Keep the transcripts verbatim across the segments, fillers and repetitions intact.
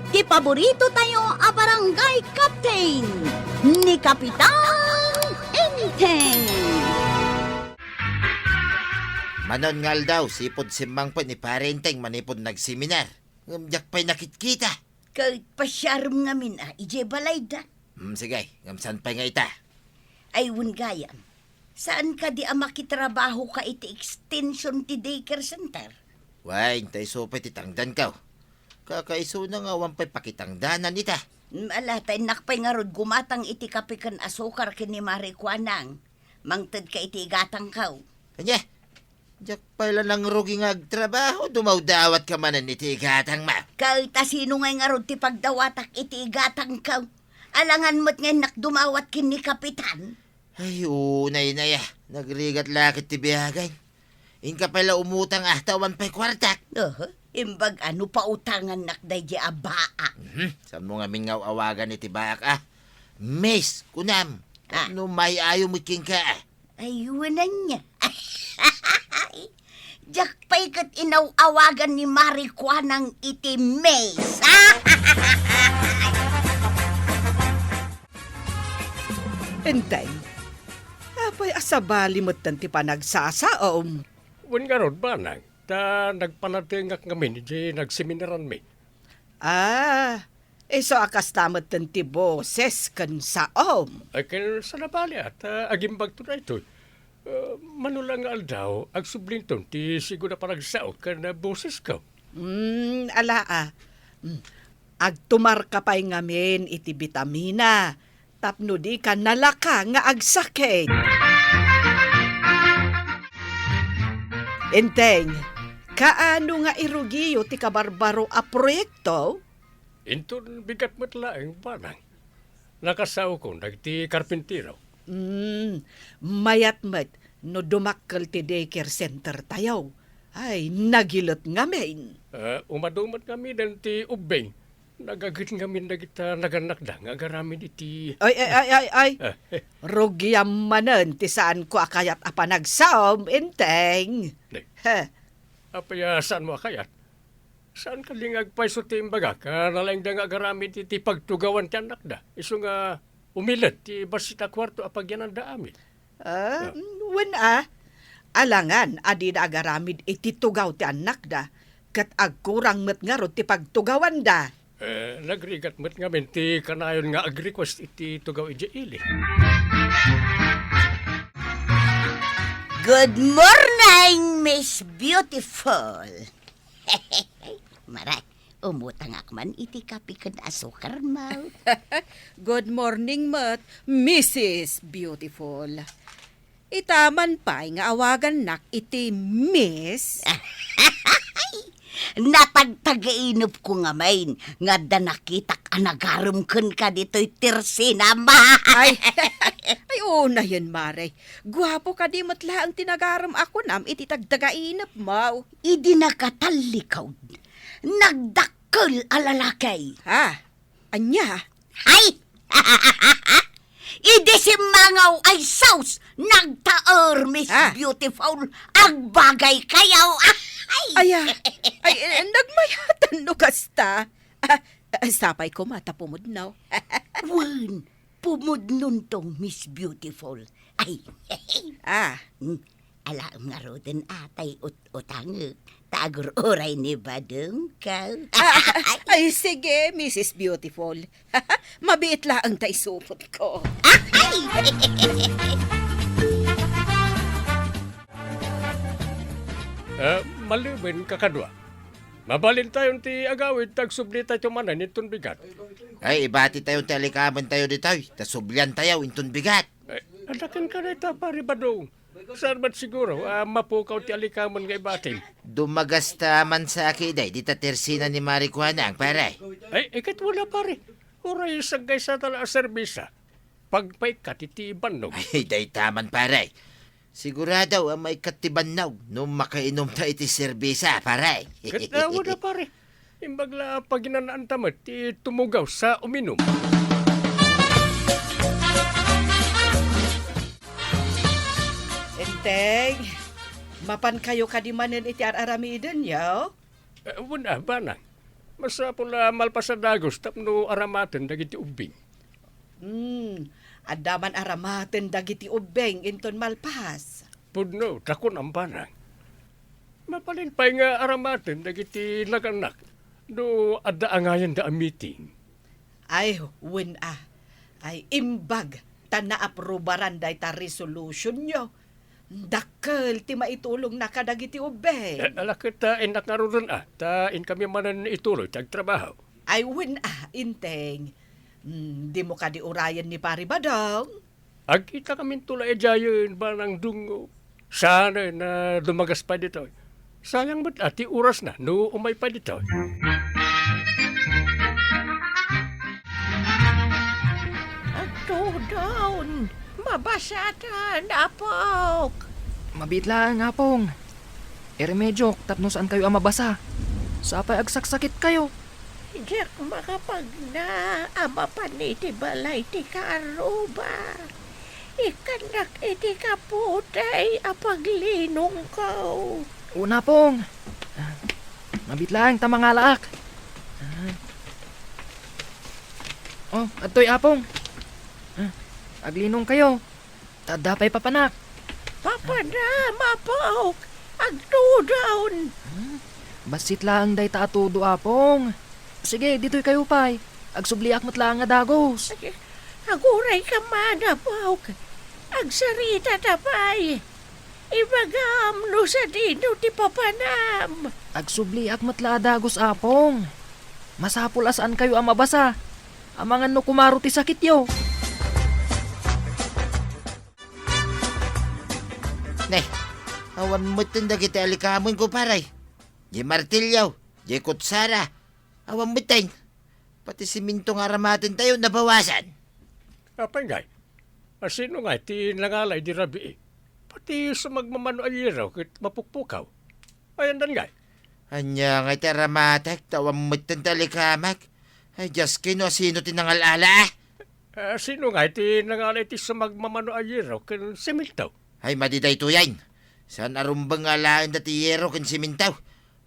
Ti paborito tayo a barangay captain, ni Kapitan Enteng. Manon nga aldaw, sipud simmangpet ni Pare Enteng manipud nagseminar. Ngem diak pay nakitkita. Ket pasiarem ngamin a idiay balayda. Hmm, sige, ngem saan pay nga ita? Ay, wen gayam. Saan kadi a makitrabaho ka iti extension ti daycare center? Wen, ta isu pay ti tangdanko. Kakaisuna nga awan pay pakitangdanan ita. Hmm, ala, ta innak pay ngarud gumatang iti kape ken asukar ken ni Mari Kuanang. Mangted ka iti igatangko. Ania? Diak pay la nangrugi nga agtrabaho, dumawdawat ka manen iti igatangmo. Ket ta sino ngay ngarud ti pagdawatak iti igatangko? Alangan met nga innak dumawat ken ni Kapitan. Ay, unay na ya. Nagrigat la ket ti biagen. Inka pay la umutang a, ta awan pay kuartak. Oho, imbag a no pautangannak daydi a baak. Mhm. Saanmo ngamin nga aw-awagan iti baak a? Miss, kunam. Ah. No maayo met kenka a? Ay, wen ania. Diak pay ket inaw-awagan ni Mari Kuanang iti Miss. Enteng, apay a sabali metten ti panagsasaom? Wen ngarud, Banang, ta nagpanatengak ngamin idiay nagseminaranmi. Ah, isu a kasta metten ti boses ken saom. Ay, ken saan a bali, a, ta agimbagto daytoy. Ah, mano la nga aldaw, agsublinton ti sigun a panagsaok ken bosesko. Hmm, ala a. Hmm. Agtumarka pay ngamin iti bitamina tapno dika nalaka nga agsakit. Enteng, kaano nga irugiyo ti kabarbaro a proyekto? Inton bigat met laeng, Banang. Nakasaokon dagiti karpintero. Mm, mayat met no dumakkel ti daycare center tayo. Ay, nagilet ngamin. Ah, umadu met ngamiden ti ubbing. Nagaget ngamin dagita nagannakda nga agaramid iti Ay, ay, ay, ay, ay. Ah, eh. Rugiam manen ti saanko a kayat a panagsaom, Enteng. Di. Heh. Apay a saanmo a kayat? Saan kadi nga agpayso ti imbagak a nalaingda nga agaramid iti pagtugawan ti annakda? Isu nga umilet ti bassit a kuarto a pagyananda amin. Ah, Ah. Wen a, alangan a dida agaramid iti tugaw ti annakda, ket agkurang met ngarud ti pagtugawanda. Eh, nagrigat met ngamin ti kanayon nga agrequest iti tugaw idiay ili. Good morning, Miss Beautiful. Maray, umutangak man iti kape ken asukarmo. Good morning met, Missus Beautiful. Ita man pay nga awagannak iti Miss? Natagtagainepko ngamin nga adda nakitak a nagarem kenka ditoy tersinam. Ay, ay, unayen, Mare. Guapo kadi met laeng ti nagarem a kunam iti tagtagainepmo. Idi nakatallikud, nagdakkel a lalaki. Ha? Ania? Ay! Idi simmangaw ay sauce, nagtaer, Miss Ah. Beautiful. Agbagay kayo. Ay! Aya, ay, eh, nagmayatan no kasta. Ah, ah, sapay koma ta pumudno. Wen, pumudnonto, Miss Beautiful. Ay. Ah. Hmm. Alaem ngaruden a tay ut-utangek, ta agur-uray ni badengko. Ah, ah, ay, sige, Missus Beautiful. Mabiit laeng ta isupotko. Ay! Ah, maliwen, kakadua. Mabalintayon ti agawid, ta agsublitayo manen inton bigat. Ay, ibatitayo ti alikamentayo ditoy, ta subliantayo inton bigat. Ay, adda kenka dayta, Pare Badong. Saan met siguro a mapukaw ti alikamen nga ibatim? Dumagasta man sa aki, day, dita tersina ni Mari Kuanang, pare. Ay, ikat wala, pare. Uray saggaysata la a serbesa. Pagpaikkat iti bannog. Ay, dayta man, pare. Sigurado a maikkat ti bannog no makainumta iti serbesa, pare. Ket, ah, wala, pare. Imbag la a paginanaanta met ti tumugaw sa uminum. Enteng, mapankayo kadi manen iti ar-aramidenyo? Eh, wen a, Banang. Masapul a malpas a dagus tapno aramaten dagiti ubbing. Hmm, adda man aramaten dagiti ubbing inton malpas. Pudno, ta kunam, barang. Mabalin pay nga aramaten dagiti nagannak no adda angayenda a meeting. Ay, wen a. Ay, imbag ta naaprubaran dayta resolutionyo. Dakkel ti maitulongna kadagiti ubbing. Eh, ala ket, ah, innak ngaruden a, ta inkami manen ituloy ti agtrabaho. Ay, wen a, Inteng. Hmm, dimo kadi urayen ni Pari Badong? Agkitakaminto la idiayen, Barang Dungo. Saanen a dumagas pay ditoy. Sayang met a ti orasna no umay pay ditoy. Agtudon, mabasatan, apok. Mabiit laeng, Apong. Iremediok tapno saankayo a mabasa. Sapay agsaksakitkayo. Diak makapagna a mapan iti balay ti kaarruba. Ikkannak iti kaputay a paglinongko. Una, Apong. Ah, mabiit laeng ta mangalaak. Ah. Oh, adtoy, Apong. Ah, aglinongkayo. Ta adda pay papanak. Papanam, apok. Agtudon. Hmm? Bassit laeng dayta a tudo, Apong. Sige, ditoykayo pay. Agsubliak met laeng a dagus. Agurayka man, apok. Agsaritata pay. Ibagam no sadino ti papanam. Agsubliak met la a dagus, Apong. Masapul a saankayo a mabasa. Amangan no kumaro ti sakityo. Ne, awan metten dagiti alikamen, kumpare. Diay martilyo, diay kutsara, awan metten. Pati siminto nga aramatentayo, nabawasan. Apay ngay, asino ngay ti nangala idi rabii? Pati sumagmamano a yero ket mapukpukaw. Ayandan ngay? Ania ngay ti aramatek, ta awan metten ti alikamek? Ay, Dios, ken no asino ti nangal-ala, a? Ah, sino ngay ti nangala iti sumagmamano a yero ken semento? Ay, madi daytoyen. Saan a rumbeng nga alaenda ti yero ken semento.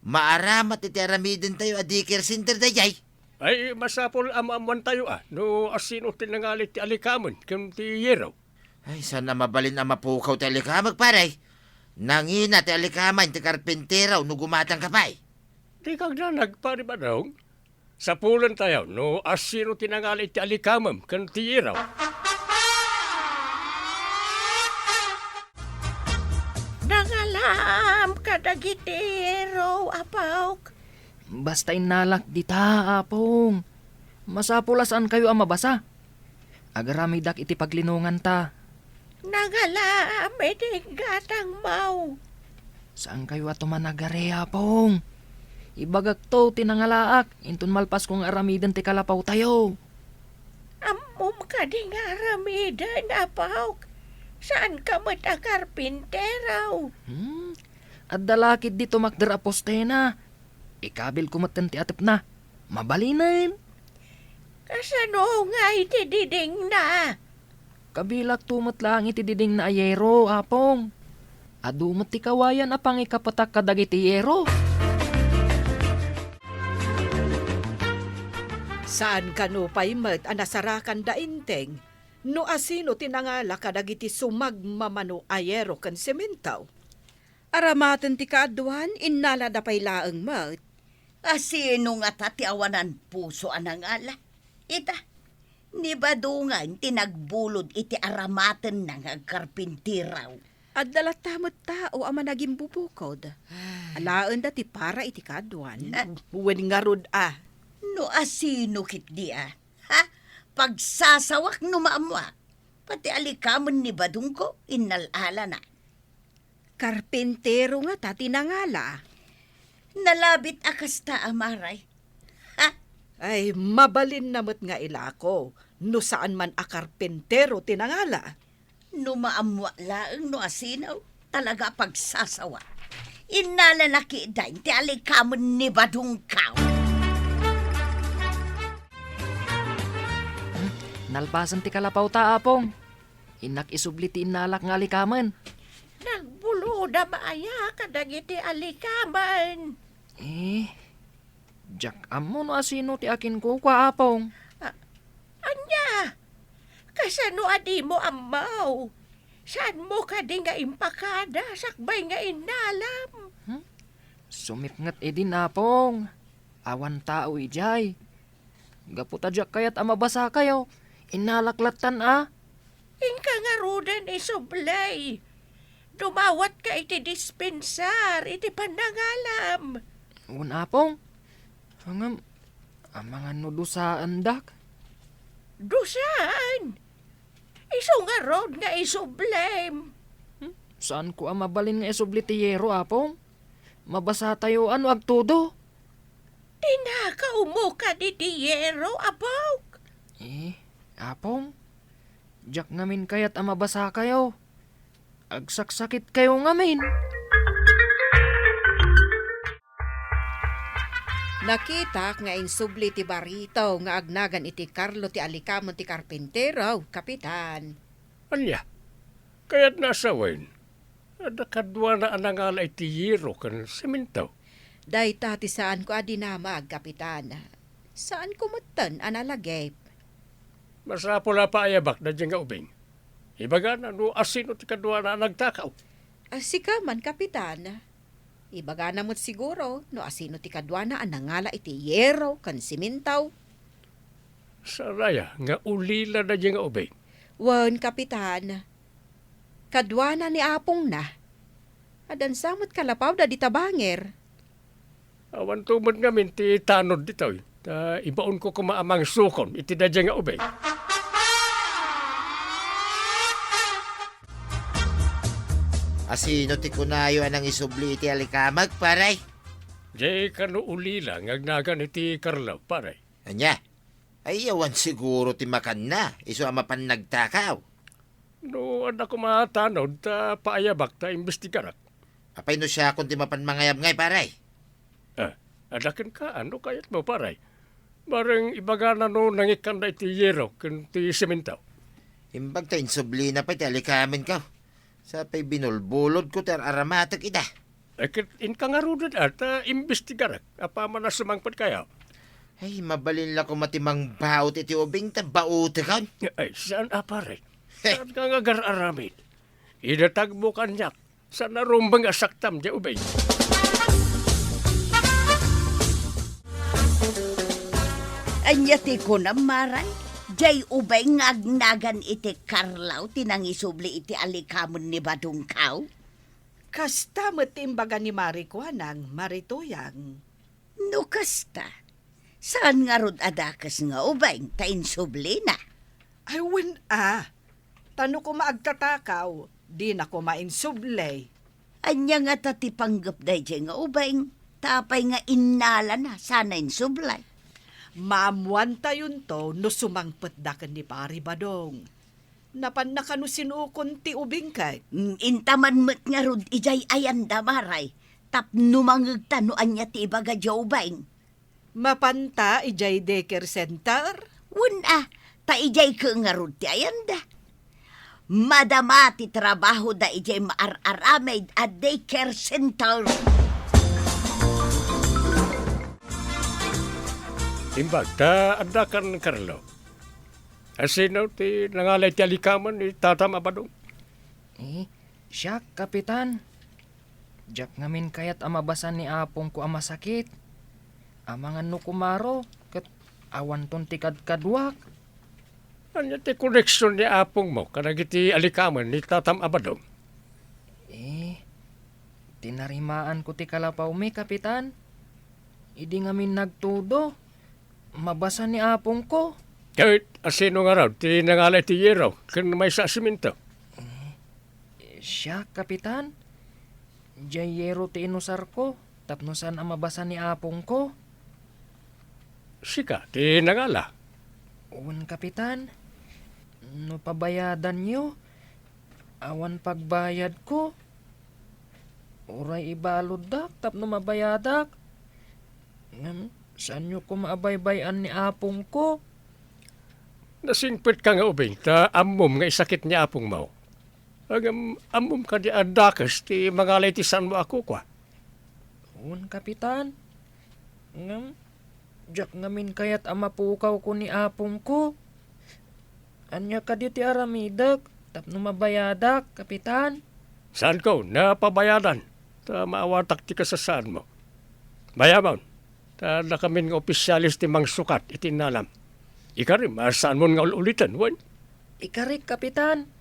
Maaramat iti aramidentayo a daycare center daydiay. Ay, masapul a maammoantayo a no asino ti nangala iti alikamen ken ti yero. Ay, saan a mabalin a mapukaw ti alikamek, pare. Nangina ti alikamen ti karpintero no gumatangka pay. Dika agdanag, Pari Badong. Sapulentayo no asino ti nangala iti alikamem ken ti yero. Nangalaam kadagiti yero, apok. Basta innalak dita, Apong. Masapul a saankayo a mabasa. Agaramidak iti paglinonganta. Nangalaam iti gatangmo. Saankayo a tumanagari, Apong. Ibagakto ti nangalaak inton malpasko nga aramiden ti kalapawtayo. Ammom kadi nga aramiden, apok? Saanka met a karpintero. Hmm? Adda la ketdi tumakder a postena. Ikabilko metten ti atepna. Mabalinen. Kasano nga iti didingna? Kabilakto met laeng iti didingna a yero, Apong. Adu met ti kawayan a pangikapetak kadagiti yero. Saan kano pay met a nasarakan da Inteng no asino ti nangala kadagiti sumagmamano a yero ken semento. Aramaten ti kaaduan, innalada pay laeng met. Asino ngata ti awanan puso a nangala? Ita, ni Badongan ti nagbulod iti aramatenna nga agkarpintero. Adda latta met tao a managimbubukod. Ay. Alaenda ti para iti kaaduan. Na- Wen ngarud a. No asino ketdi a? Ha? Pagsasawak no maammoak. Pati alikamen ni Badongko, innal-alana. Karpintero ngata ti nangala. Nalabit a kasta, Amaray. Ha? Ay, mabalinna met nga ilako no saan man a karpintero ti nangala. No maammoak laeng no asino, talaga a pagsasawak. Innalana ketdin ti alikamen ni Badongko. Nalpasen ti kalapawta, Apong. Innak isubli ti innalak nga alikamen. Nagbulodam aya kadagiti alikamen? Eh, Diak ammo no asino ti akinkukua, Apong. A-, ania? Kasano a dimo ammo? Saanmo kadi nga impakada sakbay nga innalam? Hmm? Sumipnget idin, Apong. Awan tao idiay. Gapu ta diak kayat a mabasakayo, innalak lattan a. Inka ngaruden isublay. Dumawatka iti dispensar iti pannangalam. Wen, Apong. Ngem, amangan no dusaendak? Dusaan? Isu ngarud nga isublem. Hmm? Saanko a mabalin nga isubli ti yero, Apong? Mabasatayo a no agtudo. Tinakawmo kadi ti yero, Apok? Eh, Apong, diak ngamin kayat a mabasakayo. Agsaksakitkayo ngamin. Nakitak nga insubli ti barito nga agnagan iti Carlo ti alikamen ti karpintero, Kapitan. Ania? Kayatna a sawen? Adda kaduana a nangala iti yero ken semento. Dayta ti saanko a dinamag, Kapitan. Saanko metten a nalagip. Masapul a paayabak daydiay nga ubing. Ibagana no asino ti kaduana a nagtakaw. A, sika man, Kapitan. Ibagana met siguro no asino ti kaduana a nangala iti yero ken semento. Saan aya nga ulila daydiay nga ubing? Wen, Kapitan. Kaduana ni apongna. Addansa met kalapawda dita bangir. Awanto met ngamin ti tanod ditoy, ta ibaonko koma a mangsukon iti daydiay nga ubing. Asino ti kunayo a nangisubli iti alikamek, pare? Diay kano ulila nga agnagan iti Carlo, pare. Ania? Ay, awan siguro ti makanna, isu a mapan nagtakaw. No adda koma tanod, ta paayabak ta imbestigarak. Apay no siakon ti mapan mangayab ngay, pare? Ah, adda kenka, no kayatmo, pare. Bareng ibagana no nangikkanda iti yero ken ti semento. Imbag ta insublina pay ti alikamenko. Sapay binulbulodko ti ar-aramatek ida. Eh, ket inka ngaruden, ah, ta imbestigarak apaman a sumangpetkayo. Ay, mabalin la koma ti mangbaut iti ubing ta bautekon. Ay, saan a, pare? Heh. Saan ka nga agar-aramid? Idatagmo kaniak, saan a rumbeng a saktam diay ubing. Ania ti kunam, Maray? Diay ubing nga agnagan iti Carlo ti nangisubli iti alikamen ni Badongko? Kasta met ti imbaga ni Mari Kuanang, Mari Tuyang. No kasta, saan ngarud a dakes nga ubing ta insublina? Ay, wen a. Ta no koma agtatakaw, dina koma insubli. Ania ngata ti panggep daydiay nga ubing? Ta apay nga innalana sana insubli? Maammuantayonto no sumangpetda ken ni Pari Badong. Napanna kano sinukon ti ubing ket? Mm, intaman met ngarud idiay ayanda, Maray, tapno mangegta no ania ti ibaga diay ubing. Mapanta idiay daycare center? Wen a, ta idiay ket ngarud ti ayanda. Madama ti trabahoda idiay maar-aramid a daycare center. Imbag ta adda kan Carlo. Asino ti nangala iti alikamen ni Tatam a Badong? Eh, siak, Kapitan. Diak ngamin kayat a mabasan ni apongko a masakit. Amangan no kumaro, ket awanton ti kadkaduak. Ania ti koneksion ni apongmo kadagiti alikamen ni Tatam a Badong? Eh, tinarimaanko ti kalapawmi, Kapitan. Idi ngamin nagtudo, mabasa ni apongko. Ket asino ngarud ti nangala iti yero ken maysa a semento? Eh, siak, Kapitan. Diay yero ti inusarko tapno saan a mabasa ni apongko. Sika ti nangala? Wen, Kapitan. No pabayadanyo, awan pagbayadko. Uray ibaluddak tapno mabayadak. Ngem saanyo koma a baybay-an ni apongko. Nasingpetka nga ubing ta ammom nga isakit ni apongmo. Ngem ammom kadi a dakes ti mangala iti saanmo a kukua? Wen, Kapitan. Ngem Diak ngamin kayat a mapukawko ni apongko. Ania kadi ti aramidek tapno mabayadak, Kapitan? Saanko napabayadan, ta maawatak ti kasasaadmo. Bayamon, ta dakamin nga opisyales ti mangsukat iti innalam. Ikarim a saanmon nga ul-uliten, wen? Ikarik, Kapitan.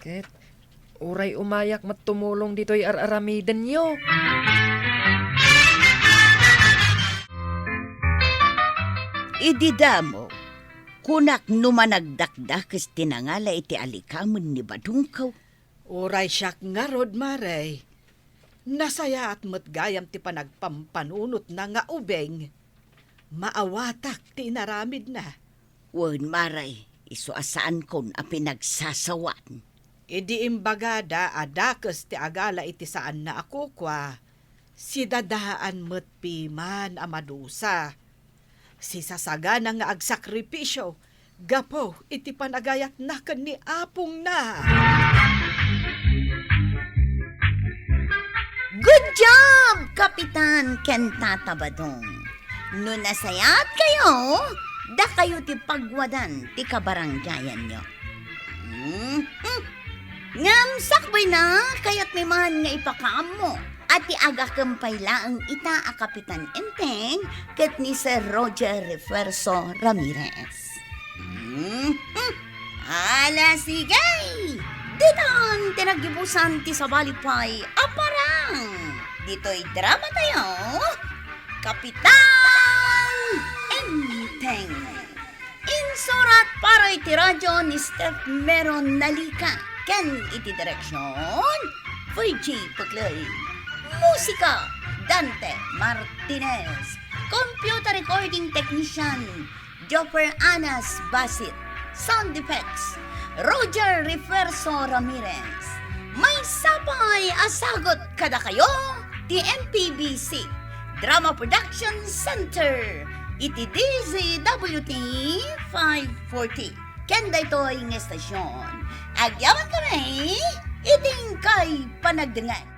Ket uray umayak met tumulong ditoy ar-aramidenyo. Idi damo, kunak no managdakdakes ti nangala iti alikamen ni Badongko. Uray siak ngarud, Mare. Nasayaat met gayam ti panagpampanunotna nga ubing. Maawatak ti inaramidna. Wen, Mare, isu a saankon a pinagsasawan. Idi imbagada a dakes ti agala iti saanna a kukua, sidadaan met piman a madusa. Sisasagana nga agsakripisio gapu iti panagayatna ken ni apongna. Good job, Kapitan ken Tata Badong! No nasayaatkayo, dakayo ti pagwadan ti kabaranggayanyo. Mhm. Ngem sakbayna, kayatmi man nga ipakaammo a ti agakem pay laeng ita a Kapitan Enteng ket ni Sir Roger Refuerzo Ramirez. Mhm. Ala, sige! Ditan ti naggibusan ti sabali pay a parang ditoy drama tayo, Kapitan Enteng. Insurat para iti radyo ni Steph Meron Nalica ken iti direksyon, Virgie Puclay. Musika, Dante Martinez. Computer recording technician, Joffer Anas Basit. Sound effects, Roger Refuerzo Ramirez. Maysa pay a sagut kadakayo ti M P B C Drama Production Center iti D Z W T five forty. Ken daytoy nga estasyon, agyaman kami iti inkay panagdengngeg.